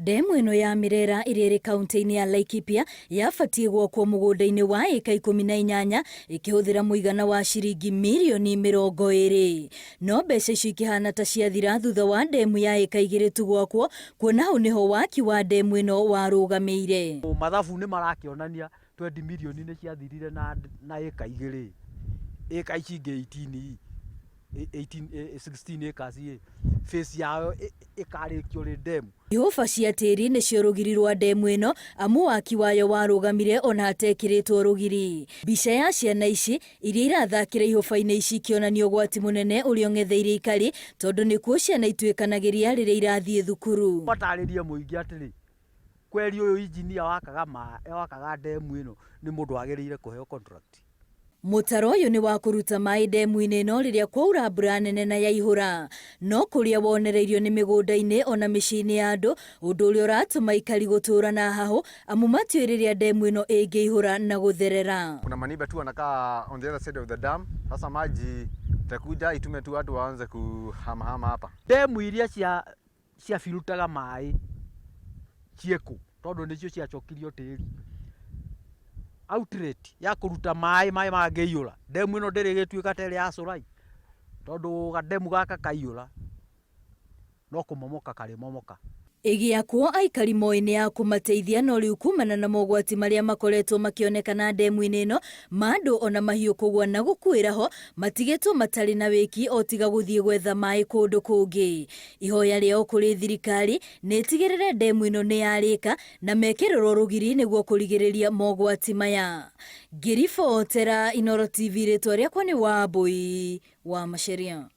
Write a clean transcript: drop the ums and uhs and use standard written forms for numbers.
Ndemu ĩno ya Mirera ĩrĩa ĩrĩ kaunti-inĩ ya Laikipia yabatiĩ gwakwo mũgũnda-inĩ wa ĩka 18 ĩkĩhũthĩra mũigana wa ciringi mirioni 20. No mbeca icio ikĩhana ta ciathira thutha wa ndemu ya ĩka 2 tu gwakwo kuona hau nĩho waki wa ndemu ĩno warũgamĩire. Mathabu nĩ marakĩonania 20 mirioni nĩ ciathirire na ĩka 2, ĩka ici ingĩ 18 18 16 acres ĩ, phase yayo ĩkarĩkio rĩ ndemu. Ihũba cia tĩri nĩcio rũgiri rwa ndemu ĩno amu waki wayo warũgamire ona hatekĩrĩtwo rũgiri. Mbica ya ciana ici iria irathakĩra ihũba-inĩ ici ikĩonania ũgwati mũnene ũrĩa ũng'etheire aikari tondũ nĩkuo ciana ituĩkanagĩria rĩrĩa irathiĩ thukuru. Matarĩrie mũingĩ atĩrĩ, kweri ũyũ engineer wakaga maĩ, wakaga ndemu ĩno nĩ mũndũ wagĩrĩire kũheo contract. Mũtaro ũyũ nĩ wa kũruta maĩ ndemu-inĩ ĩno rĩrĩa kwaura mbura nene na yaihũra. No kũrĩa wonereirio nĩ mĩgũnda-inĩ ona mĩciĩ-inĩ ya andũ, ũndũ ũrĩa ũratũma aikari gũtũũra na hahũ amu matiũĩ rĩrĩa ndemu ĩno ĩngĩihũra na gũtherera. Kuna maneighbour tu wanakaa on the other side of the dam. Sasa maji itakuja itume tu watu waanze kuhamahama hapa. Ndemu iria cia ciabirutaga maĩ ciĩkũ tondũ nĩcio ciacokirio tĩri. Outlet ya kũruta maĩ, maĩ mangĩiyũra, ndemu ĩno ndĩrĩ ĩgĩtuĩka ta ĩrĩa ya Cũrai, tondũ gandemu gaka kaiyũra no kũmomoka karĩmomoka. Ĩgĩakwo aikari moĩ nĩ ya kũmateithia no rĩu kumana na mogwati marĩa makoretwo makĩonekana ndemu-inĩ ĩno ma andũ ona mahiũ kũgwa na gũkuĩra ho matigĩtwo matarĩ na wĩki o tiga gũthiĩ gwetha maĩ kũndũ kũngĩ. Ihoya rĩao kũrĩ thirikari nĩ ĩtigĩrĩre ndemu ĩno nĩ yarĩka na mekĩrĩrwo rũgiri nĩguo kũrigĩrĩria mogwati maya. Ngĩribotera Inooro TV rĩtwa rĩakwa nĩ Wambũi wa Macharia.